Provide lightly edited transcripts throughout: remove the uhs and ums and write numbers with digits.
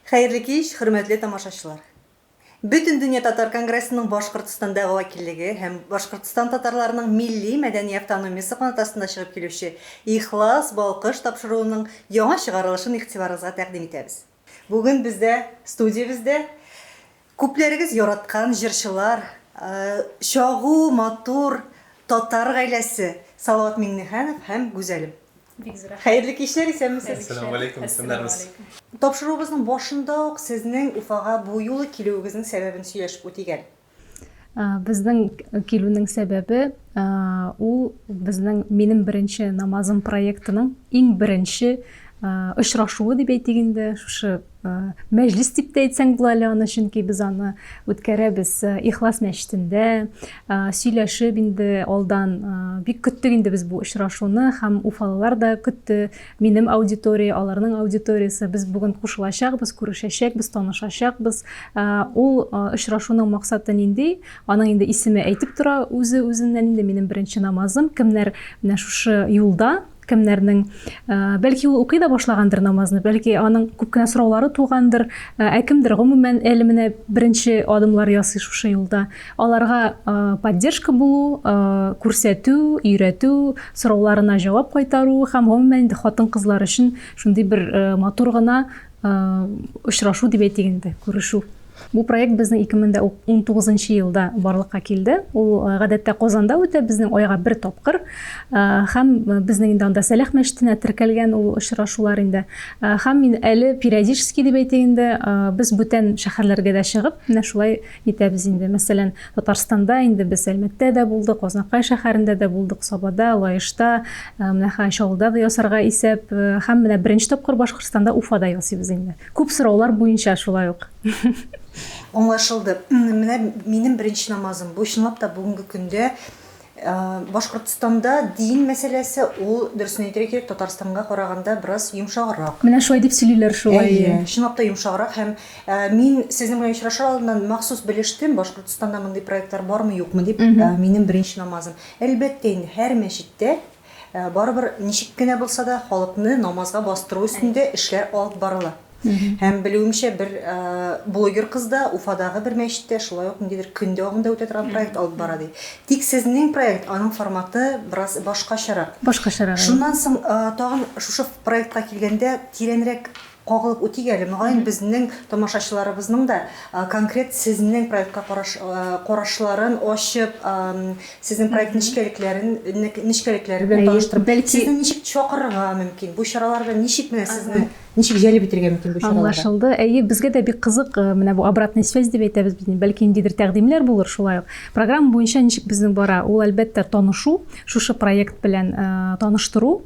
Хәерле кич, хөрмәтле тамашачылар! Бөтендөнья татар конгрессының Башкортстандагы вәкиллеге һәм Башкортстан татарларының милли-мәдәни автономиясе канаты астында чыгып килүче Ихлас балкыш тапшыруының яңа чыгарылышын игътибарыгызга тәкъдим итәбез. Бүген бездә, студиябездә күпләрегез яраткан җырчылар, чагу, матур татар гаиләсе Салават Миңнеханов һәм Гүзәлем. Бик зур рәхмәт. Хәерле кичләр, исәнмесез. Әссәламү алейкум, исәннәрмез. Тапшыруыбызның башында ук сезнең Уфага бу юлы килүегезнең сәбәбен сөйләшеп үтик әле. Безнең килүнең сәбәбе, ул безнең Минем беренче намазым проектының иң беренче очрашуы дип әйтик инде, шушы Мәҗлес дип тә әйтсәң була әле аны, чөнки без аны үткәрәбез Ихлас мәчетендә, сөйләшеп инде алдан бик көттек инде без бу очрашуны һәм уфалылар да көтте. Минем аудитория, аларның аудиториясе. Без бүген кушылачакбыз, күрешәчәкбез, танышачакбыз. Ул очрашуның максаты нинди? Аның инде исеме әйтеп тора үзе үзеннән инде минем беренче намазым. Кемнәр менә шушы юлда, Кемнәрнең, бәлки ул укый да башлагандыр намазны, бәлки аның күп кенә сораулары тугандыр, ә кемдер гомумән әле менә беренче адымлар ясый шушы юлда. Аларга поддержка булу, күрсәтү, өйрәтү, сорауларына җавап кайтару һәм гомумән инде хатын-кызлар өчен шундый бер матур гына очрашу дип әйтик инде, күрешү. Бу проект безнең 2019 елда барлыкка килде. Ул гадәттә Казанда үтә, безнең айга бер тапкыр. Һәм безнең инде анда Сәләх мәчетенә теркәлгән ул очрашулар инде. Һәм мин әле периодически дип әйтик инде, без бүтән шәһәрләргә дә чыгып, менә шулай итәбез инде. Мәсәлән, Татарстанда инде без Әлмәттә дә булдык, Азнакай шәһәрендә дә булдык, Сабада, Лаешта, менә хәзер Чаллыда да ясарга исәп. Һәм менә беренче тапкыр Башкортстанда Уфада ясыйбыз инде. Күп сораулар буенча шулай ук. Аңлашылды. Менә минем беренче намазым. Бу чынлап та бүгенге көндә Башкортстанда дин мәсьәләсе ул, дөресен әйтергә кирәк, Татарстанга караганда бераз йомшаграк. Менә шулай дип сөйлиләр шулай. Әйе, чынлап та йомшаграк һәм мин сезнең белән очрашыр алдыннан махсус белештем, Башкортстанда мондый проектлар бармы, юкмы дип, минем беренче намазым. Әлбәттә инде, һәр мәчеттә барыбер ничек кенә булса да халыкны намазга бастыру өстендә эшләр алып барыла. Һәм белүемчә, бер блогер кыз да Уфадагы бер мәчеттә шулай ук ниндидер көн дәвамында үтә торган проект алып бара ди. Тик сезнең проект, аның форматы бераз башкачарак. Башкачарак, әйе. Шуннан соң тагын шушы проектка килгәндә тирәнрәк кагылып үтик әле. Мөгаен, безнең тамашачыларыбызның да конкрет сезнең проектка караш, карашларын ачып, сезнең проект нечкәлекләрен, нечкәлекләре белән таныштырып, бәлки... сезне ничек чакырырга мөмкин, бу чаралар белән ничек менә сезне ничек җәлеп итәргә мөмкин бу чараларга? Аңлашылды. Әйе, безгә дә бик кызык, менә бу обратная связь дип әйтәбез без, бәлки ниндидер тәкъдимнәр булыр шулай ук. Программа буенча ничек безнең бара? Ул, әлбәттә, танышу, шушы проект белән таныштыру.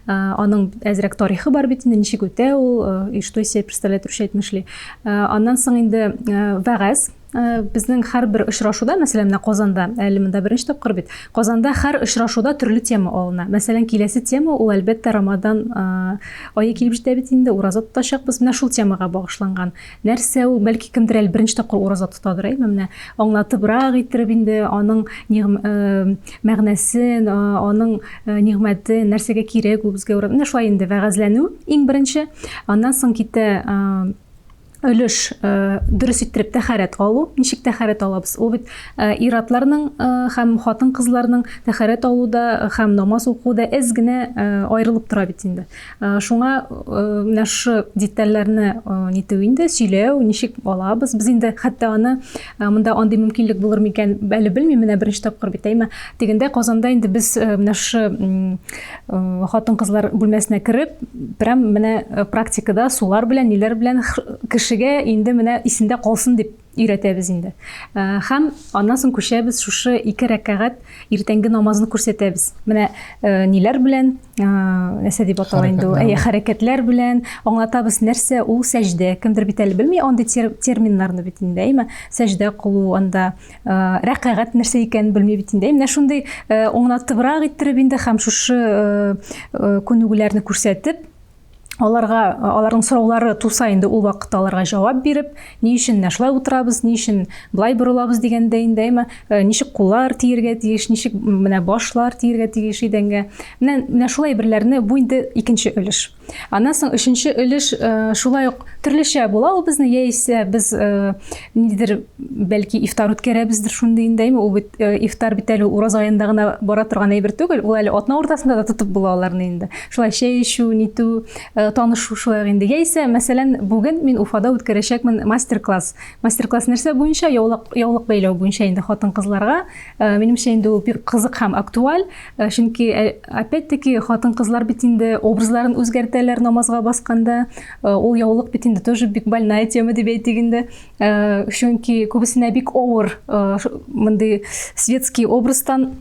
Аның әзрәк тарихы бар бит инде, ничек үтә ул, и что из себя представляет, русча әйтмешли. Аннан соң инде вәгазь. Безнең һәрбер очрашуда, мәсәлән, менә Казанда, әле монда беренче тапкыр бит, Казанда һәр очрашуда төрле тема алына. Мәсәлән, киләсе тема ул, әлбәттә, Рамадан ае килеп җитә бит инде, ураза тотачакбыз. Менә шул темага багышланган. Нәрсә ул, бәлки кемдер әле беренче тапкыр ураза тотадыр, әйме? Менә аңлатыбрак иттереп инде аның мәгънәсен, аның нигъмәтен, нәрсәгә кирәк ул безгә. Менә шулай инде вәгазьләнү иң беренче. Аннан соң китә өлеш дөрес иттереп тәхәрәт алу. Ничек тәхәрәт алабыз? Ул бит ир-атларның һәм хатын-кызларның тәхәрәт алуда һәм намаз укуда әз генә аерылып тора бит инде. Шуңа менә шушы детальләрне нитү инде, сөйләү, ничек алабыз. Без инде хәтта аны монда андый мөмкинлек булыр микән, әле белмим, менә беренче тапкыр бит, әйме. Тегендә Казанда инде без менә шушы хатын-кызлар бүлмәсенә кереп, прям менә практикада сулар белән, ниләр белән кешегә инде менә исендә калсын дип өйрәтәбез инде. Һәм аннан соң күчәбез шушы ике рәкәгать иртәнге намазны күрсәтәбез. Менә ниләр белән, нәрсә дип атала инде ул? Әйе, хәрәкәтләр белән аңлатабыз, нәрсә ул сәҗдә. Кемдер бит әле белми андый терминнарны бит инде, әйме? Сәҗдә кылу анда рәкәгать нәрсә икәнен белми бит инде. Менә шундый аңлатыбрак иттереп инде һәм шушы күнегүләрне күрсәтеп, Аларга аларның сораулары туса инде ул вакытта аларга җавап биреп, ни өчен менә шулай утырабыз, ни өчен болай борылабыз дигәндә инде, әйме, ничек куллар тиергә тиеш, ничек менә башлар тиергә тиеш идәнгә. Менә менә шулай әйберләрне бу инде икенче өлеш. Аннан соң өченче өлеш шулай ук төрлечә була ул безнең, яисә без ниндидер бәлки ифтар үткәрәбездер шундый инде, әйме, ул бит ифтар бит әле ураза аенда гына бара торган әйбер түгел, ул әле атна уртасында да тотып була аларны инде. Шулай чәй эчү, нитү, танышу шулай ук инде. Яисә, мәсәлән, бүген мин Уфада үткәрәчәкмен мастер-класс. Мастер-класс нәрсә буенча? Яулык, яулык бәйләү буенча инде хатын-кызларга. Минемчә инде ул бик кызык һәм актуаль. Чөнки, опять-таки, хатын-кызлар бит инде образларын үзгәртәләр намазга басканда. Ул яулык бит инде тоже бик больная тема дип әйтик инде. Чөнки күбесенә бик авыр мондый светский образдан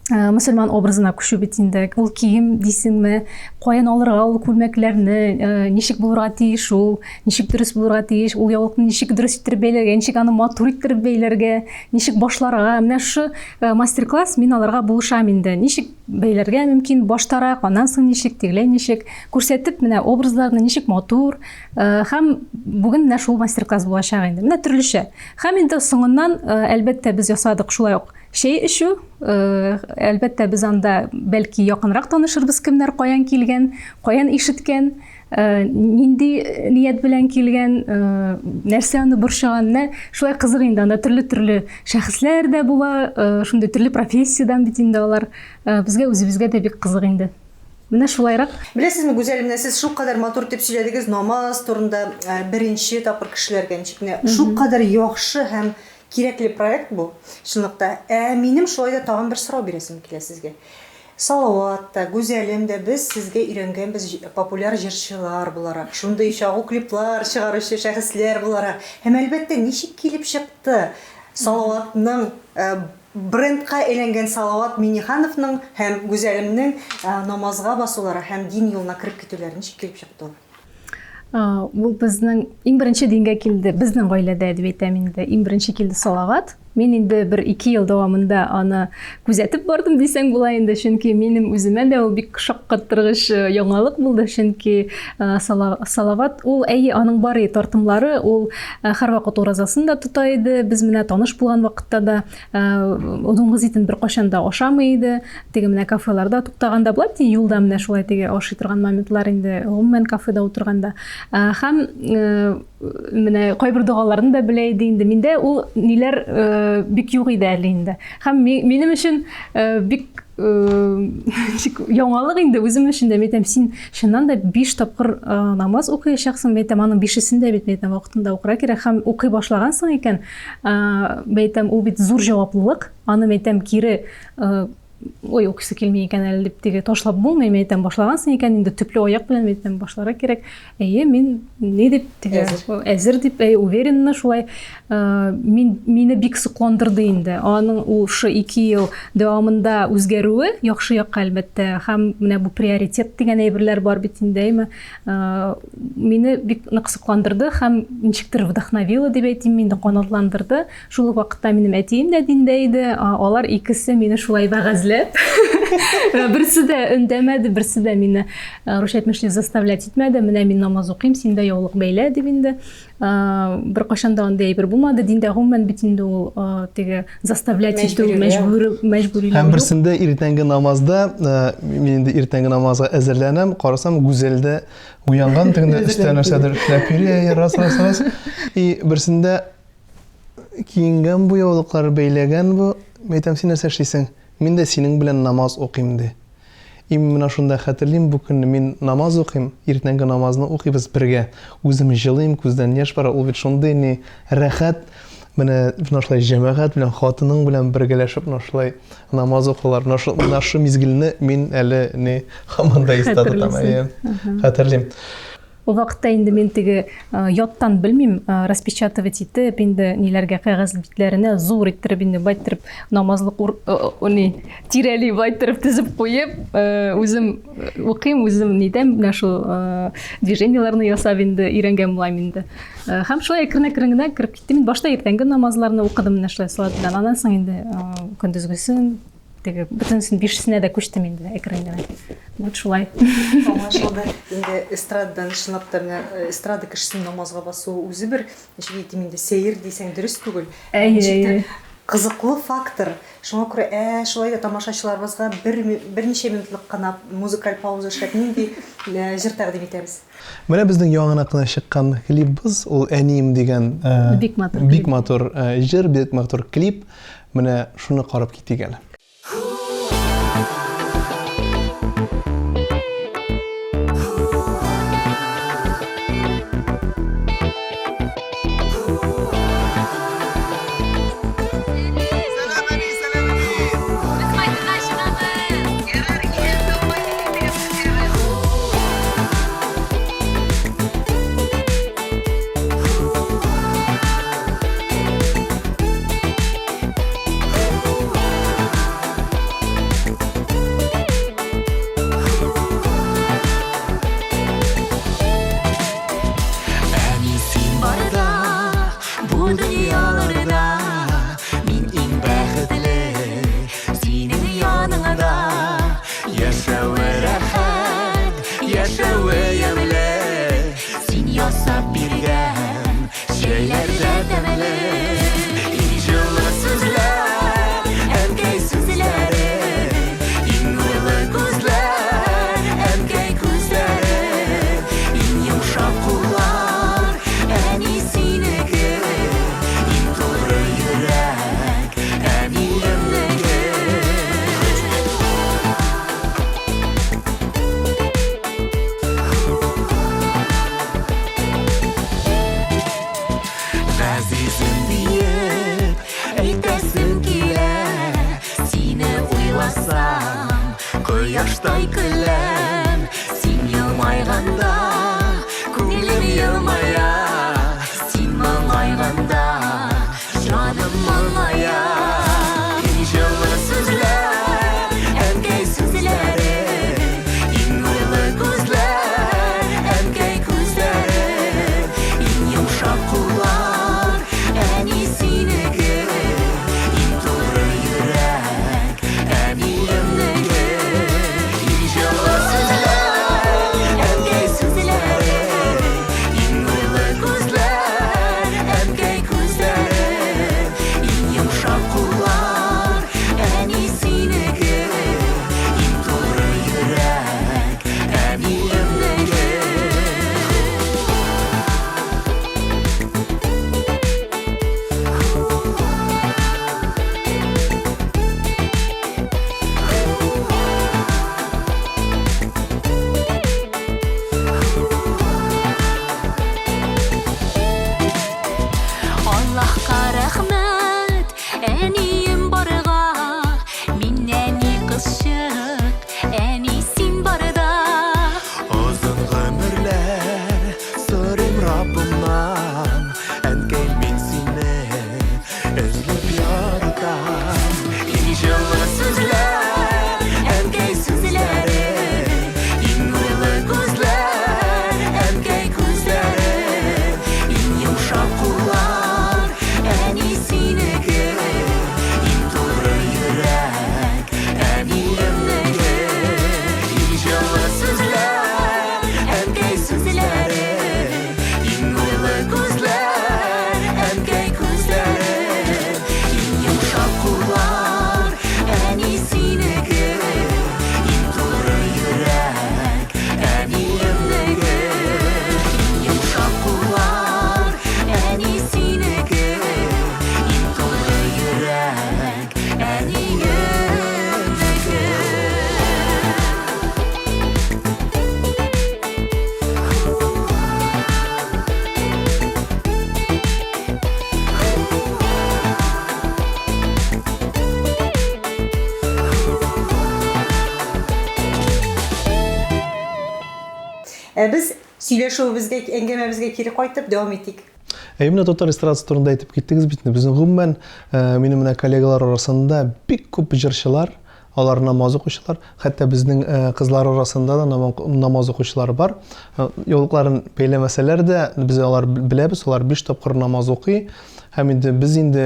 мөселман образына күчү бит инде. Ул кием дисеңме, каян алырга ул күлмәкләрне, ничек булырга тиеш ул, ничек дөрес булырга тиеш, ул яулыкны ничек дөрес иттереп бәйләргә, ничек аны матур иттереп бәйләргә, ничек башларга. Менә шушы мастер-класс мин аларга булышам инде. Ничек бәйләргә мөмкин баштарак, аннан соң ничек, тегеләй ничек, күрсәтеп менә образларны ничек матур. Һәм бүген менә шул мастер-класс булачак инде. Менә төрлечә. Һәм инде соңыннан, әлбәттә, без ясадык шулай ук чәй эчү. Әлбәттә, без анда бәлки якынрак танышырбыз, кемнәр каян килгән, каян ишеткән, нинди ният белән килгән, нәрсә аны борчыган. Менә шулай кызык инде, анда төрле-төрле шәхесләр дә була, шундый төрле профессиядән бит инде алар. Безгә үзебезгә дә бик кызык инде. Менә шулайрак. Беләсезме, Гүзәл, менә сез шулкадәр матур итеп сөйләдегез намаз турында, беренче тапкыр кешеләргә ничек менә шулкадәр яхшы һәм кирәкле проект бу, чынлыкта. Ә минем шулай да тагын бер сорау бирәсем килә сезгә. Салават та, Гүзәлем дә без сезгә өйрәнгәнбез популяр җырчылар буларак, шундый чагу клиплар чыгаручы шәхесләр буларак. Һәм, әлбәттә, ничек килеп чыкты Салаватның брендка әйләнгән Салават Миңнехановның һәм Гүзәлемнең намазга басулары һәм дин юлына кереп китүләре ничек килеп чыкты ул? Ул безнең иң беренче дингә килде, безнең гаиләдә дип әйтәм инде. Иң беренче килде Салават. Мин инде бер ике ел дәвамында аны күзәтеп бардым дисәң була инде, чөнки минем үземә дә ул бик шаккаттыргыч яңалык булды, чөнки Салават ул, әйе, аның бар иде тартымлары, ул һәрвакыт уразасын да тота иде, без менә таныш булган вакытта да дуңгыз итен беркайчан да ашамый иде, теге менә кафеларда туктаганда була бит юлда менә шулай теге ашый торган моментлар инде, гомумән кафеда утырганда. Һәм менә кайбер догаларны да белә иде инде. Миндә ул ниләр э, бик юк иде әле инде. Һәм минем өчен э, бик э, яңалык инде үзем өчен дә. Мин әйтәм, син чыннан да 5 тапкыр намаз укыячаксың. Мин әйтәм, аның бишесен дә бит, мин әйтәм, вакытында укырга кирәк. Һәм укый башлагансың икән, мин әйтәм, ул бит зур җаваплылык. Аны, мин әйтәм, кире ой, укыйсы килми икән әле дип теге ташлап булмый, мин әйтәм, башлагансың икән, инде төпле аяк белән, мин әйтәм, башларга кирәк. Әйе, мин ни дип теге әзер дип, әй, уверенно шулай. Э, мин мине бик сокландырды инде. Аның ул шы 2 ел дәвамында үзгәрүе яхшы якка әлбәттә, һәм менә бу приоритет дигән әйберләр бар бит инде, әйме. Э, мине бик нык сокландырды һәм ничектер вдохновило дип әйтим инде, канатландырды. Шул ук вакытта минем әтием дә диндә иде. Алар икесе мине шулай вәгазьләп, берсе дә өндәмәде, берсе дә мине русча әйтмешли заставлять итмәде. Менә мин намаз укыйм, син дә яулык бәйлә дип инде. Беркайчан да андый әйбер булмады. Диндә гомумән бит инде ул теге заставлять итү, мәҗбүр, мәҗбүриләү. Һәм берсендә иртәнге намазда, мин инде иртәнге намазга әзерләнәм, карасам, Гүзәл дә уянган, тегендә өстә нәрсәдер эшләп йөри, раз, раз, раз. И берсендә Киенгән бу, яулыклары бәйләгән бу. Мин әйтәм, син нәрсә эшлисең? Мин дә синең белән намаз укыйм, ди. И мин менә шунда хәтерлим, бу көнне мин намаз укыйм, иртәнге намазны укыйбыз бергә. Үзем җылыйм, күздән яшь бара, ул бит шундый ни, рәхәт. Менә менә шулай җәмәгать белән, хатының белән бергәләшеп менә шулай намаз укулар. Менә шул, менә шул мизгелне мин әле ни, һаман да истә тотам, әйе. Хәтерлим. Ул вакытта инде мин теге яттан белмим, распечатывать итеп, инде ниләргә кәгазь битләренә зур иттереп инде былай иттереп намазлык ни тирәли былай иттереп тезеп куеп, үзем укыйм, үзем нидән менә шул движениеләрне ясап инде өйрәнгән булам инде. Һәм шулай әкрен-әкрен генә кереп киттем. Мин башта иртәнге намазларны укыдым менә шулай салат белән. Аннан соң инде көндезгесен. Теге бөтенесен бишесенә дә күчтем инде әкрен генә. Вот шулай. Аңлашылды. Инде эстрададан чынлап та менә э, эстрада кешесенең намазга басуы үзе бер, ничек әйтим инде, сәер дисәң дөрес түгел. Әйе, Ничектер әйе. кызыклы фактор. Шуңа күрә, ә, шулай да тамашачыларыбызга бер берничә минутлык кына музыкаль пауза эшләп нинди э, җыр тәкъдим итәбез? Менә безнең яңа гына чыккан клипбыз, ул Әнием дигән э, бик матур бик матур җыр, бик матур клип. Менә шуны карап китик әле. Әни син барда, бу дөньяларда мин иң бәхетле, синең яныңда яшәве рәхәт, яшәве ямьле, син ясап биргән Чәйләр дә тәмле, иң җылы сүзләр, әнкәй сүзләре, иң нурлы күзләр, әнкәй күзләре, иң йомшак куллар, әни синеке, иң туры йөрәк, әниемнеке. Газизем диеп әйтәсем килә, сине уйласам, кояштай көләм. Син елмайганда, күңелем елмая, син моңайганда, Җаным моңая. Иң җылы сүзләр, әнкәй сүзләре, иң нурлы күзләр, әнкәй күзләре, иң йомшак куллар, әни синеке, иң туры йөрәк, әниемнеке. Иң җылы сүзләр, әнкәй сүзләре, иң нурлы күзләр, әнкәй күзләре, иң йомшак куллар, әни синеке, иң туры йөрәк, әниемнеке. Аллаһка рәхмәт, әнием барга, мин нәни кызчык, әни син барда. Озын гомерләр сорыйм Раббымнан, әнкәй мин сине өзелеп яратам. Иң җылы сүзләр, әнкәй сүзләре, иң нурлы күзләр, әнкәй күзләре, иң йомшак куллар, әни синеке, иң туры йөрәк, әниемнеке. Иң җылы сүзләр, әнкәй сүзләре, иң нурлы күзләр, әнкәй күзләре, иң йомшак куллар, әни синеке, иң туры йөрәк, әниемнеке. Иң йомшак куллар, әни синеке, иң туры йөрәк, әниемнеке. Ә без сөйләшүебезгә, әңгәмәбезгә кире кайтып дәвам итик. Әй, менә татар эстрадасы турында әйтеп киттегез бит инде. Безнең гомумән, э, минем менә коллегалар арасында бик күп җырчылар, алар намаз укучылар, хәтта безнең э, кызлар арасында да намаз укучылар бар. Э, яулыкларын бәйләмәсәләр дә, без алар беләбез, алар биш тапкыр намаз укый. Һәм инде без инде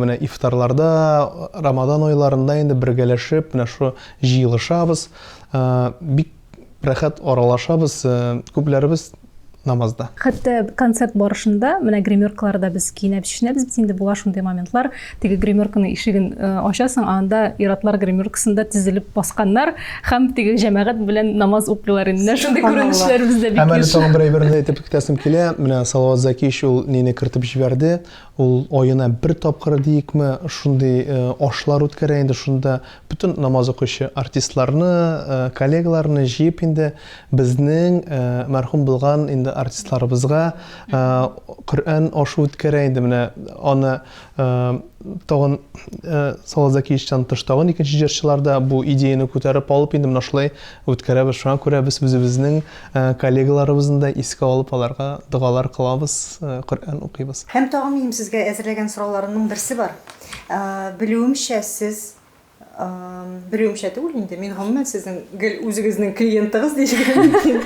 менә ифтарларда, Рамадан айларында инде бергәләшеп менә шу җыелышабыз. Бик рәхәт аралашабыз, күпләребез намазда. Хәтта концерт барышында, менә гримеркаларда без киенәбез, чишенәбез бит инде, була шундый моментлар, теге гримерканың ишеген ачасың, анда ир-атлар гримеркасында тезелеп басканнар һәм теге җәмәгать белән намаз укыйлар инде. Менә шундый күренешләр бездә бик Һәм әле еш. тагын бер әйберне әйтеп китәсем килә, менә Салават Зәкиевич ул нине кертеп җибәрде, ул аена бер тапкыр диекме, шундый ашлар үткәрә инде, шунда Бөтен намаз укучы артистларны, коллегаларны җыеп инде безнең мәрхүм булган инде артистларыбызга Коръән ашы үткәрә инде менә аны тагын Салават Зәкиевичтан тыш тагын икенче җырчылар да бу идеяне күтәреп алып инде менә шулай үткәрәбез. Шуңа күрә без үзебезнең коллегаларыбызны да искә алып аларга догалар кылабыз, Коръән укыйбыз. Һәм тагын минем сезгә әзерләгән сорауларымның берсе бар. Белүемчә, сез белүемчә түгел инде, мин гомумән сезнең гел үзегезнең клиентыгыз дияргә мөмкин.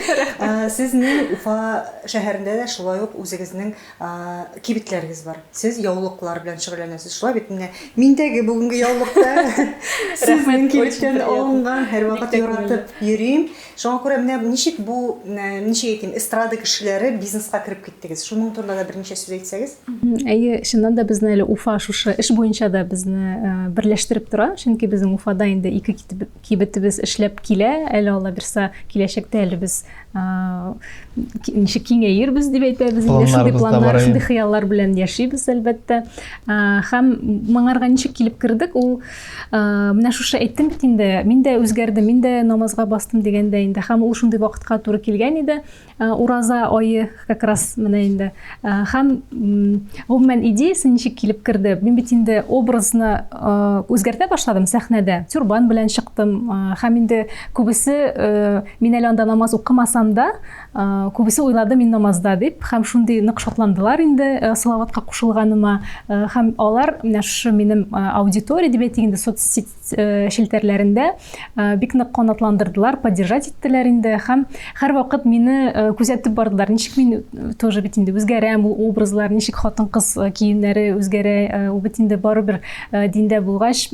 Сезнең Уфа шәһәрендә дә шулай ук үзегезнең кибетләрегез бар. Сез яулыклар белән шөгыльләнәсез. Шулай бит менә миндәге бүгенге яулык та сезнең кибеттән алынган, һәрвакыт яратып йөрим. Шуңа күрә менә ничек бу, ничек әйтим, эстрада кешеләре бизнеска кереп киттегез? Шуның турында да берничә сүз әйтсәгез. Әйе, чыннан да безне әле Уфа шушы эш буенча да безне э, берләштереп тора. Чөнки безнең Уфада инде ике кибетебез эшләп килә. Әле Алла бирса, киләчәктә әле без э, ничек киңәербез дип әйтәбез. Инде шундый планнар, шундый хыяллар белән яшибез, әлбәттә. Э, һәм моңарга ничек килеп кердек, ул менә шушы әйттем бит инде, мин дә үзгәрдем, мин дә намазга бастым дигәндә инде. Һәм ул шундый вакытка туры килгән иде. Э, ураза ае как раз менә инде э, һәм гомумән идеясы ничек килеп керде мин бит инде образны э, үзгәртә башладым сәхнәдә тюрбан белән чыктым һәм инде күбесе мин әле анда намаз укымасам да күбесе уйлады мин намазда дип һәм шундый нык шатландылар инде салаватка кушылганыма һәм алар менә шушы минем аудитория дип әйтик инде соцсеть Э, челтәрләрендә э, бик нык канатландырдылар, поддержать иттеләр инде һәм һәрвакыт мине э, күзәтеп бардылар. Ничек мин тоже бит инде үзгәрәм, ул образлар, ничек хатын-кыз киемнәре үзгәрә, ул бит инде барыбер диндә булгач,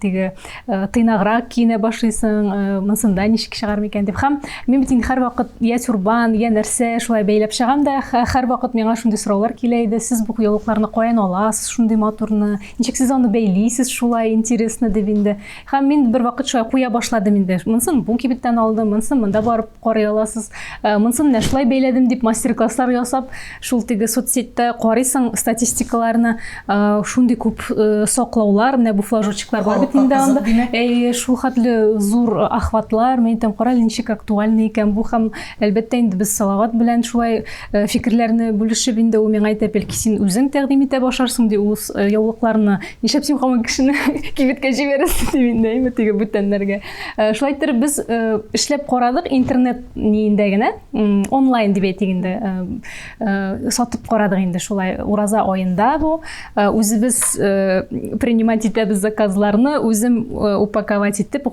теге тыйнаграк киенә башлыйсың, монсында ничек чыгар микән дип. Һәм мин бит инде һәрвакыт я тюрбан, я нәрсә шулай бәйләп чыгам да, һәрвакыт миңа шундый сораулар килә иде. Сез бу яулыкларны каян аласыз, шундый матурны? Ничек сез аны бәйлисез шулай, интересно дип инде. Һәм мин бер вакыт шулай куя башладым инде. Монысын бу кибеттән алдым, монысын монда барып карый аласыз. Э, монысын менә шулай бәйләдем дип мастер-класслар ясап, шул теге соцсетьтә карыйсың статистикаларны, э, шундый күп э, саклаулар, менә бу флажочеклар бар бит инде анда. Әйе, шул хәтле зур охватлар, мин әйтәм, кара әле ничек актуальный икән бу һәм әлбәттә инде без Салават белән шулай Э, фикерләрне бүлешеп инде ул миңа әйтә, бәлки син үзең тәкъдим итә башларсың, ди ул э, яулыкларны. Нишләп син һаман кешене кибеткә җибәрәсең дип инде, әйме теге бүтәннәргә. Э, шулай иттереп без эшләп карадык интернет ниендә генә, онлайн дип әйтик инде, сатып карадык инде шулай ураза аенда бу. Үзебез принимать итәбез заказларны, үзем упаковать итеп,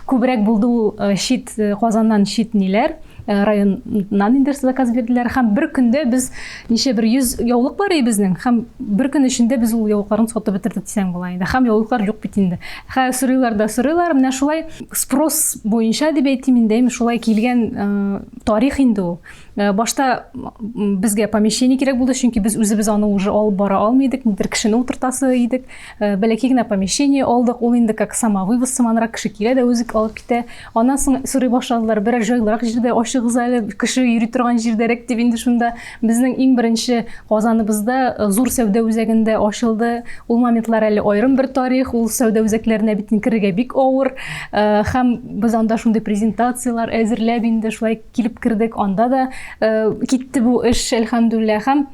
күбрәк булды ул чит Казаннан чит ниләр. Э, районнан инде заказ бирделәр һәм бер көндә без ничә бер 100 яулык бар иде безнең һәм бер көн эчендә без ул яулыкларны сатып бетердек дисәң була инде һәм яулыклар юк бит инде хә сорыйлар да сорыйлар менә шулай спрос буенча дип әйтим инде әйме шулай килгән э, тарих инде ул э, башта безгә помещение кирәк булды чөнки без үзебез аны уже алып бара алмый идек нидер кешене утыртасы идек бәләкәй генә помещение алдык ул инде как самовывоз сыманрак кеше килә дә үзе алып китә Аннан соң сорый башладылар, берәр җайлырак җирдә ачыгыз әле, кеше йөри торган җирдәрәк дип инде шунда. Безнең иң беренче Казаныбызда э, зур сәүдә үзәгендә ачылды. Ул моментлар әле аерым бер тарих, ул сәүдә үзәкләренә бит керергә бик авыр. Э, һәм без анда шундый презентацияләр әзерләп инде шулай килеп кердек. Анда да э, китте бу эш, әлхәмдүлилләһ. Һәм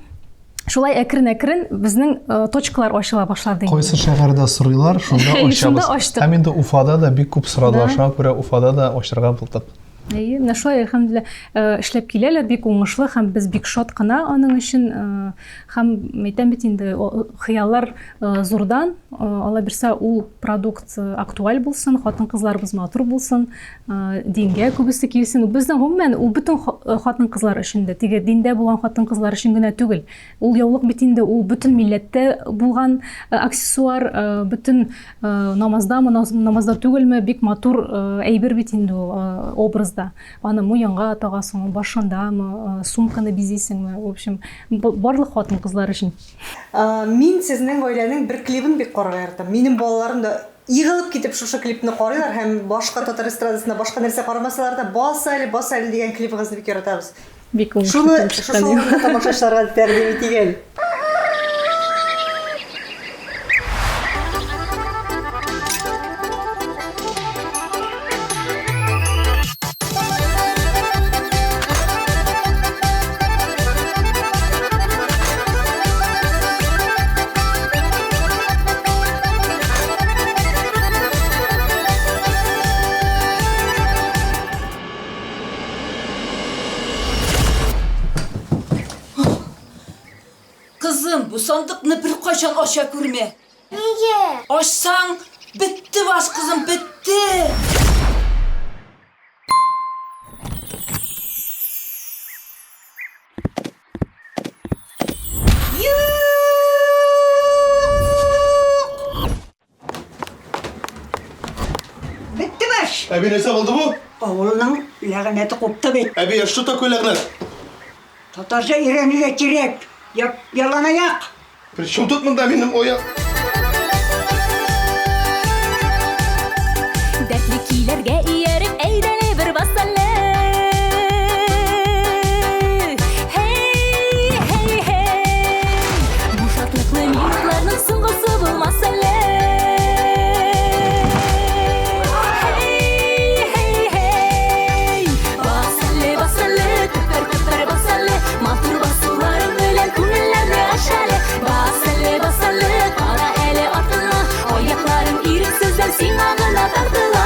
Шулай әкрен-әкрен безнең э, точкалар ачыла башлады. Кайсы шәһәрдә сорыйлар, шунда ачабыз. Шунда ачтык. Һәм инде Уфада да бик күп сорадылар, шуңа күрә Уфада да ачырга булдык. Әйе, менә шулай, әлхәмдүлилләһ, эшләп киләләр, бик уңышлы һәм без бик шат кына аның өчен. Һәм әйтәм бит инде, хыяллар зурдан, Алла бирсә, ул продукт актуаль булсын, хатын-кызларыбыз матур булсын, дингә күбесе килсен. Безнең гомумән ул бөтен хатын-кызлар өчен дә, теге диндә булган хатын-кызлар өчен генә түгел. Ул яулык бит инде ул бөтен милләттә булган аксессуар, бөтен Намаздамы, намазда түгелме, бик матур әйбер бит инде ул образда. Аны муенга тагасың, башындамы, сумканы бизисеңме, в общем, барлык хатын-кызлар өчен. Мин сезнең гаиләнең бер клибын бик карарга яратам. Минем балаларым да егылып китеп шушы клипны карыйлар һәм башка татар эстрадасында башка нәрсә карамасалар да, Бас әле, бас әле дигән клибыгызны бик яратабыз. Бик уңышлы Шуны шушы урында тамашачыларга тәкъдим итик әле. Кызым, бу сандыкны беркайчан ача күрмә. Нигә? Ачсаң, бетте баш, кызым, бетте. Бетте баш. Әби, нәрсә булды бу? Авылның ләгънәте купты бит. Әби, а что такое ләгънәт? Татарча өйрәнергә кирәк. Яп, яланаяк. При чем тут монда минем ояк? Дәртле көйләргә ияреп, әйдәле бер бас әле. Һей, һей, һей. Бу шатлыклы минутларның соңгысы булмас әле. Һей, һей, һей. Бас әле, бас әле, тыпыр, тыпыр бас әле. Матур басуларың белән күңелләрне ач әле. Бас әле, бас әле, кара әле артыңа. Аякларың ирексездән сиңа гына тартыла.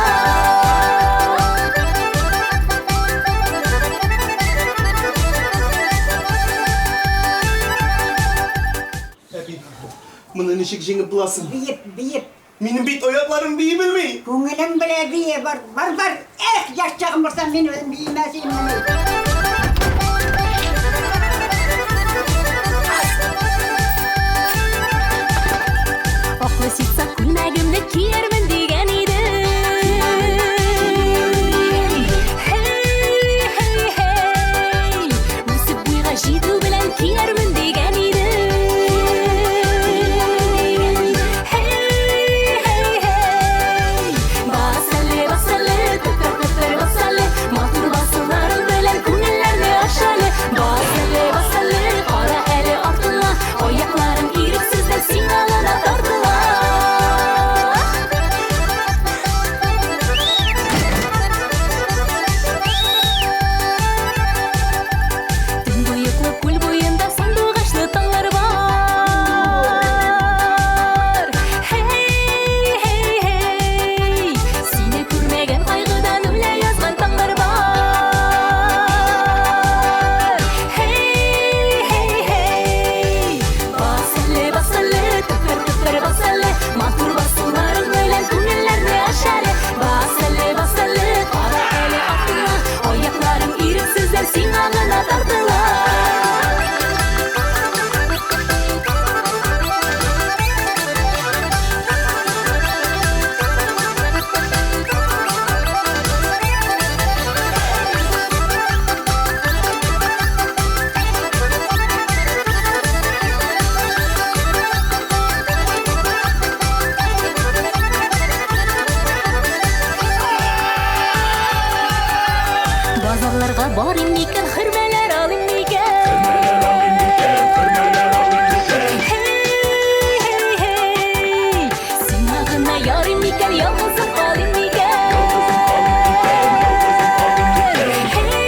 Әби, моны ничек җиңеп була соң? Биеп, биеп. Минем бит аякларым бии белми. Күңелең белә бие, бар, бар, бар. Эх, яшь чагым булса, мин үзем биемәс идем моны. Аклы ситса күлмәгемне киярмен дигән идем. Һей, һей, һей. Үсеп буйга җитү белән киярмен дигән идем. Һей, һей, һей. Бас әле, бас әле, тыпыр, тыпыр бас әле. Матур басуларың белән күңелләрне ач әле. Бас әле, бас әле, кара әле артыңа. Аякларың ирексездән сиңа гына тартыла. Төнбоеклы күл буенда сандугачлы таңнар бар. Һей, һей, һей. Сине күрмәгән кайгыдан үлә язган таңнар бар. Һей, һей, һей. Бас әле, бас әле, тыпыр, тыпыр бас әле. Матур басуларың белән күңелләрне ач әле. Бас әле, бас әле, кара әле артыңа. Аякларың ирексездән сиңа гына тартыла. Базарларга барыйм микән, хөрмәләр алыйм микән? Һей, һей, һей. Сиңа гына ярыйм микән, ялгызым калыйм микән? Һей,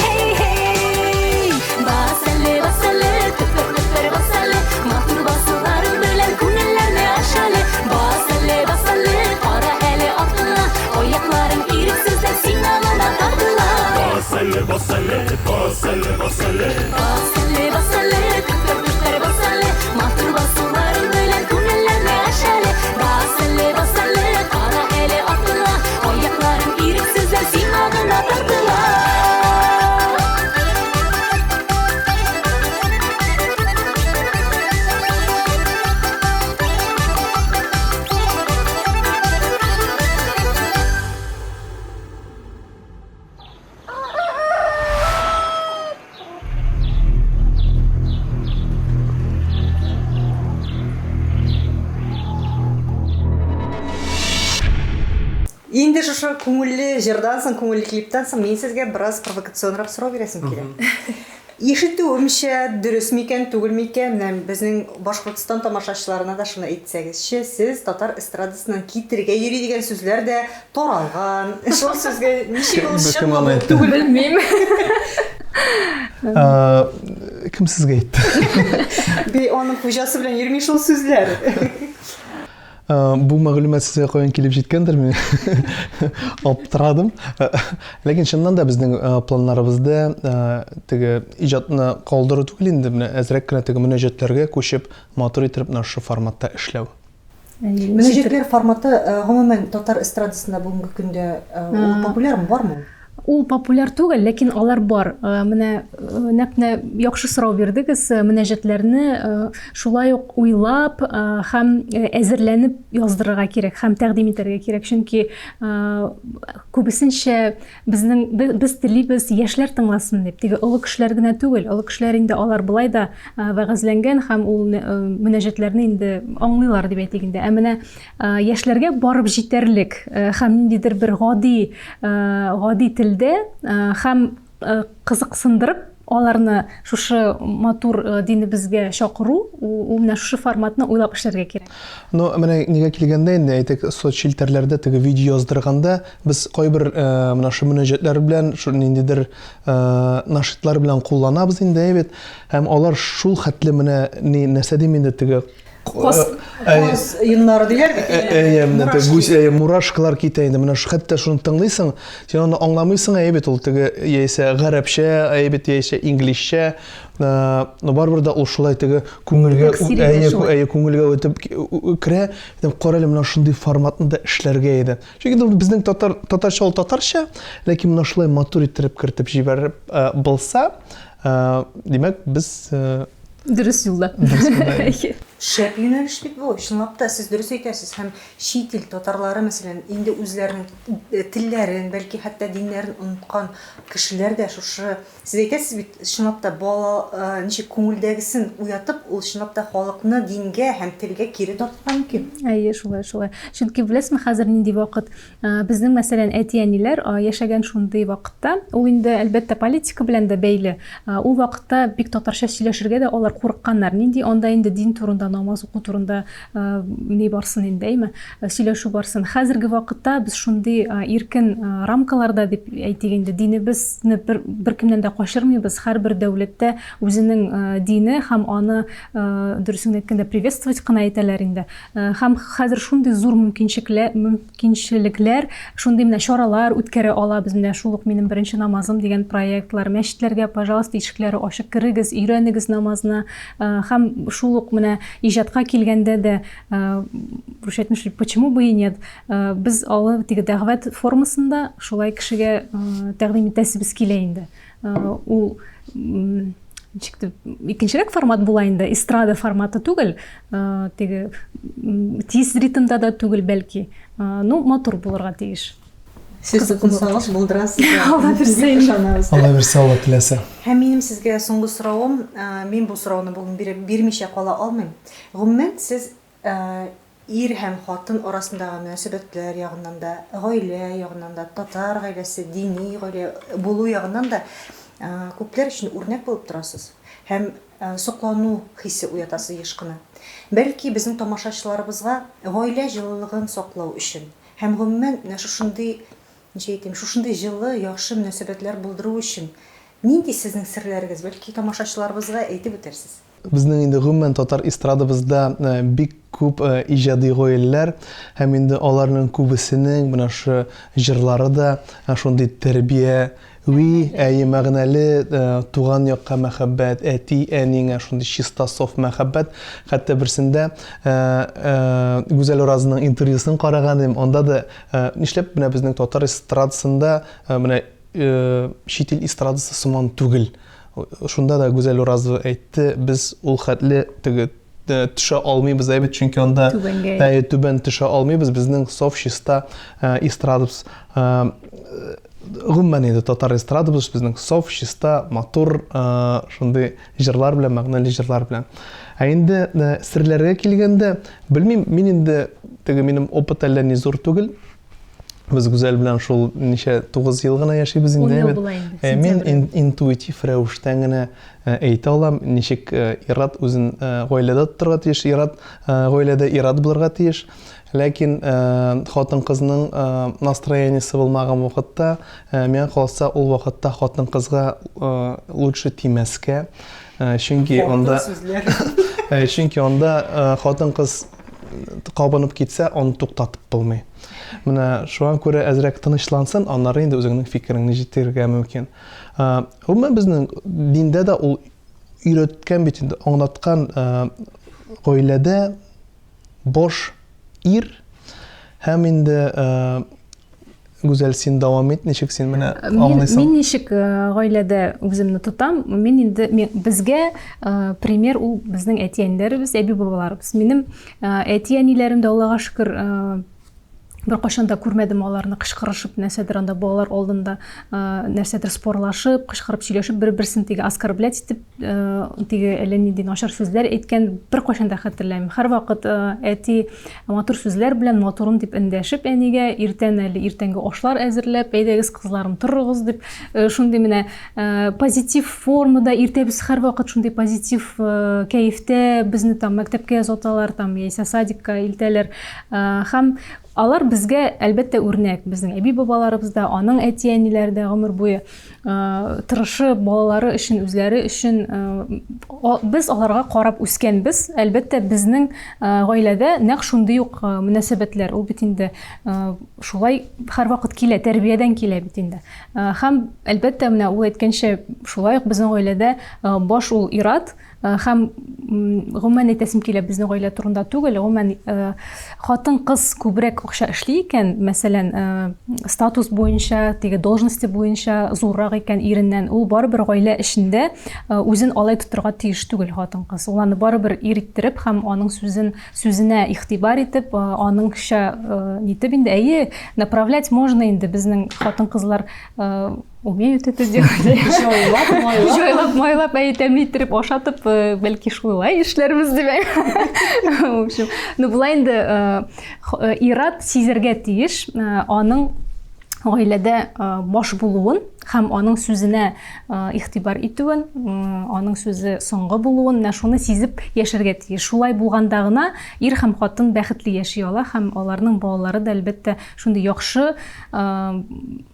һей, һей. Бас әле, бас әле, тыпыр, тыпыр бас әле. Матур басуларың белән күңелләрне ач әле. Бас әле, бас әле, кара әле артыңа. Аякларың ирексездән сиңа гына тартыла. Бас әле, бас әле, бас әле. Бас әле, бас әле, төпәр, төпәр, бас әле. Матур басуларың белән күңелләрне ач әле. Бас әле, бас әле, кара әле артыңа. Аякларың ирексездән сиңа гына тартыла. Инде шушы күңелле җырдан соң, күңелле клиптан соң мин сезгә бераз провокационрак сорау бирәсем килә. Ишетүемчә, дөрес микән, түгел микән, менә безнең Башкортстан тамашачыларына да шуны әйтсәгезче, сез татар эстрадасыннан китергә йөри дигән сүзләр дә таралган. Шул сүзгә ничек ул Кем чынмы аны бу, әйтте? түгелме? Белмим. Кем сезгә әйтте? Би аның хуҗасы белән йөрми шул сүзләр. Бу мәгълүмат сезгә каян килеп җиткәндер, мин аптырадым. Ләкин чыннан да безнең планнарыбызда теге иҗатны калдыру түгел инде, менә әзрәк кенә теге мөнәҗәтләргә күчеп, матур итеп менә шушы форматта эшләү. Мөнәҗәтләр форматы гомумән татар эстрадасында бүгенге көндә ул популярмы, бармы ул? Ул популяр түгел, ләкин алар бар. Менә нәкъ менә яхшы сорау бирдегез. Мөнәҗәтләрне шулай ук уйлап һәм әзерләнеп яздырырга кирәк һәм тәкъдим итәргә кирәк. Чөнки күбесенчә безнең без телибез яшьләр тыңласын дип. Теге олы кешеләр генә түгел. Олы кешеләр инде алар болай да вәгазьләнгән һәм ул мөнәҗәтләрне инде аңлыйлар дип әйтик инде. Ә менә Яшьләргә барып җитәрлек һәм ниндидер бер гади, гади телдә һәм кызыксындырып аларны шушы матур динебезгә чакыру, ул менә шушы форматны уйлап эшләргә кирәк. Ну, менә нигә килгәндә инде, әйтик, соцчелтәрләрдә теге видео яздырганда, без кайбер менә шул мөнәҗәтләр белән, шул ниндидер нашидлар белән кулланабыз инде, әйбәт. Һәм алар шул хәтле менә ни нәрсә дим инде теге Каз, каз йоннары диләр бит. Әйе, менә теге гусь, әйе, мурашкалар китә инде. Менә хәтта шуны тыңлыйсың, син аны аңламыйсың, әйе бит ул теге яисә гарәпчә, әйе бит яисә инглизчә. Но барыбер дә ул шулай теге күңелгә, әйе, әйе, күңелгә үтеп керә. Кара әле, менә шундый форматны да эшләргә иде. Чөнки безнең татар татарча ул татарча, ләкин менә шулай матур иттереп кертеп җибәреп булса, димәк, без Дөрес юлда. Дөрес юлда. Әйе. Шәп юнәлеш бит бу. Чынлап та, сез дөрес әйтәсез. Һәм чит ил татарлары, мәсәлән, инде үзләренең э, телләрен, бәлки хәтта диннәрен оныткан кешеләр дә шушы, сез әйтәсез бит, чынлап та бала э, ничек күңелдәгесен уятып, ул чынлап та халыкны дингә һәм телгә кире тартырга мөмкин. Әйе, шулай, шулай. Чөнки беләсезме, хәзер нинди вакыт? Безнең, мәсәлән, әти-әниләр яшәгән шундый вакытта, ул инде, әлбәттә, политика белән дә бәйле, ул вакытта бик татарча сөйләшергә дә алар курыкканнар. Нинди анда инде дин турында, намаз уку турында ни барсын инде, әйме, сөйләшү барсын. Хәзерге вакытта без шундый иркен рамкаларда дип әйтик инде, динебезне бер, беркемнән дә качырмыйбыз. Һәрбер дәүләттә үзенең дине һәм аны, дөресен әйткәндә, приветствовать кына итәләр инде. Һәм хәзер шундый зур мөмкинчелекләр, шундый менә чаралар үткәрә алабыз. Менә шул ук минем беренче намазым дигән проектлар. Мәчетләргә, пожалуйста, ишекләре ачык, керегез, өйрәнегез намазны. Һәм шул ук менә иҗатка килгәндә дә, русча әйтмешли, почему бы и нет? Без алы теге дәгъват формасында шулай кешегә тәкъдим итәсебез килә инде. Ул ничек дип икенчерәк формат була инде, эстрада форматы түгел, теге тиз ритмда да түгел бәлки. Ну, матур булырга тиеш. Сез тотынсагыз, булдырасыз. Алла бирсә ышанабыз. Алла бирсә, Алла теләсә. Һәм минем сезгә соңгы соравым, мин бу сорауны бүген бирмичә кала алмыйм. Гомумән, сез Ир һәм хатын арасындагы мөнәсәбәтләр ягыннан да, гаилә ягыннан да, татар гаиләсе, дини гаилә булу ягыннан да күпләр өчен үрнәк булып торасыз һәм соклану хисе уятасыз еш кына. Бәлки, безнең тамашачыларыбызга гаилә җылылыгын саклау өчен һәм, гомумән, менә шушындый, ничек әйтим, шушындый җылы, яхшы мөнәсәбәтләр булдыру өчен нинди сезнең серләрегез, бәлки, тамашачыларыбызга әйтеп үтәрсез? Безнең инде гомумән татар эстрадабызда бик күп иҗади гаиләләр һәм инде аларның күбесенең менә шушы җырлары да шундый тәрбияви, әйе, мәгънәле, туган якка мәхәббәт, әти-әниңә шундый чиста, саф мәхәббәт. Хәтта берсендә Гүзәл Уразның интервьюсын караган идем, анда да нишләп менә безнең татар эстрадасында менә чит ил эстрадасы сыман түгел. Шунда да Гүзәл Уразова әйтте, без ул хәтле теге төшә алмыйбыз әйбәт, чөнки анда түбәнгә түбән төшә алмыйбыз, безнең саф чиста эстрадабыз. Гомумән инде татар эстрадабыз безнең саф, чиста, матур, шундый җырлар белән, мәгънәле җырлар белән. Ә инде серләргә килгәндә, белмим, мин инде теге минем опыт әллә ни зур түгел. Без Гүзәл белән шул ничә 9 ел гына яшибез инде. Ел була инде. Э, мин интуитив рәвештән генә э, әйтә алам, ничек э, ир-ат үзен гаиләдә тотарга тиеш, ир-ат гаиләдә ир-ат булырга тиеш. Ләкин хатын-кызның настроениесе булмаган вакытта, миңа калса, ул вакытта хатын-кызга лучше тимәскә. Чөнки анда Чөнки анда хатын-кыз кабынып китсә, аны туктатып булмый. Менә шуңа күрә әзрәк тынычлансын, аннары инде үзеңнең фикереңне җиткерергә мөмкин. Гомумән безнең диндә дә ул өйрәткән бит инде, аңлаткан гаиләдә баш ир һәм инде Гүзәл, син дәвам ит, ничек син менә аңлыйсың? Мин ничек гаиләдә үземне тотам? Мин инде безгә пример ул безнең әти-әниләребез, әби-бабаларыбыз. Минем Әти-әниләрем дә, Аллага шөкер, беркайчан да күрмәдем аларны кычкырышып, нәрсәдер анда балалар алдында нәрсәдер спорлашып, кычкырып сөйләшеп, бер-берсен теге оскорблять итеп, теге әллә нинди начар сүзләр әйткән беркайчан да хәтерләмим. Һәрвакыт әти матур сүзләр белән матурым дип эндәшеп әнигә, иртән әле иртәнге ашлар әзерләп, әйдәгез кызларым торыгыз дип, шундый менә Позитив формада иртәбез һәрвакыт шундый позитив кәефтә безне там мәктәпкә озаталар, там яисә садикка илтәләр. Һәм алар безгә әлбәттә үрнәк. Безнең әби-бабаларыбыз да, аның әти-әниләре дә гомер буе тырышып балалары өчен, үзләре өчен без аларга карап үскәнбез. Әлбәттә, безнең гаиләдә нәкъ шундый ук мөнәсәбәтләр. Ул бит инде шулай һәрвакыт килә, тәрбиядән килә бит инде. Һәм, әлбәттә, менә ул әйткәнчә, шулай ук безнең гаиләдә баш ул ир-ат. Һәм гомумән әйтәсем килә, безнең гаилә турында түгел, гомумән хатын-кыз күбрәк акча эшли икән, мәсәлән, статус буенча, теге должности буенча зуррак икән иреннән, ул барыбер гаилә эчендә үзен алай тотырга тиеш түгел хатын-кыз. Ул аны барыбер ир иттереп һәм аның сүзен сүзенә игътибар итеп, аныңча нитеп инде, әйе, направлять можно инде, безнең хатын-кызлар умеют это делать. Җайлап, майлап. Җайлап, майлап, әйе, тәмле иттереп ашатып, бәлки шулай эшләрбез дип. В общем, ну болай инде ир-ат сизәргә тиеш, аның гаиләдә баш булуын һәм аның сүзенә игътибар итүен, аның сүзе соңгы булуын, менә шуны сизеп яшәргә тиеш. Шулай булганда гына ир һәм хатын бәхетле яши ала һәм аларның балалары да, әлбәттә, шундый яхшы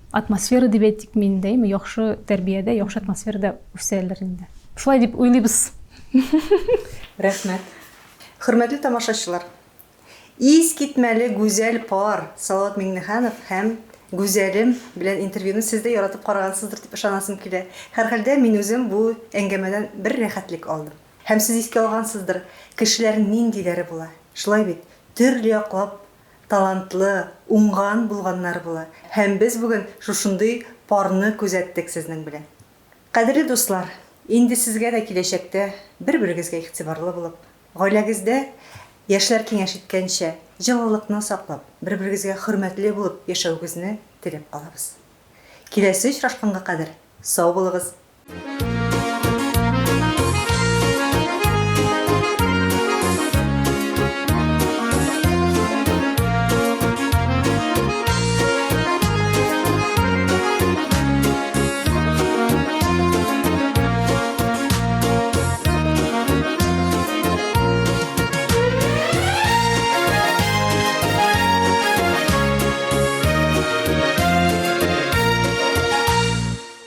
атмосфера дип әйтик мин, дәйме, яхшы тәрбиядә, яхшы атмосферада үсәләр инде. Шулай дип уйлыйбыз. Рәхмәт. Хөрмәтле тамашачылар, Искитмәле гүзәл пар Салават Миңнеханов һәм Гүзәлем белән интервьюны сез дә яратып карагансыздыр дип ышанасым килә. Һәрхәлдә, мин үзем бу әңгәмәдән бер рәхәтлек алдым. Һәм сез искә алгансыздыр, кешеләр ниндиләре була. Шулай бит, төрле яклап талантлы, уңган булганнары була. Һәм без бүген шушындый парны күзәттек сезнең белән. Кадерле дуслар, инде сезгә дә киләчәктә бер-берегезгә игътибарлы булып, Гаиләгездә, яшьләр киңәш иткәнчә, җылылыкны саклап, бер-берегезгә хөрмәтле булып яшәвегезне теләп калабыз. Киләсе очрашканга кадәр сау булыгыз,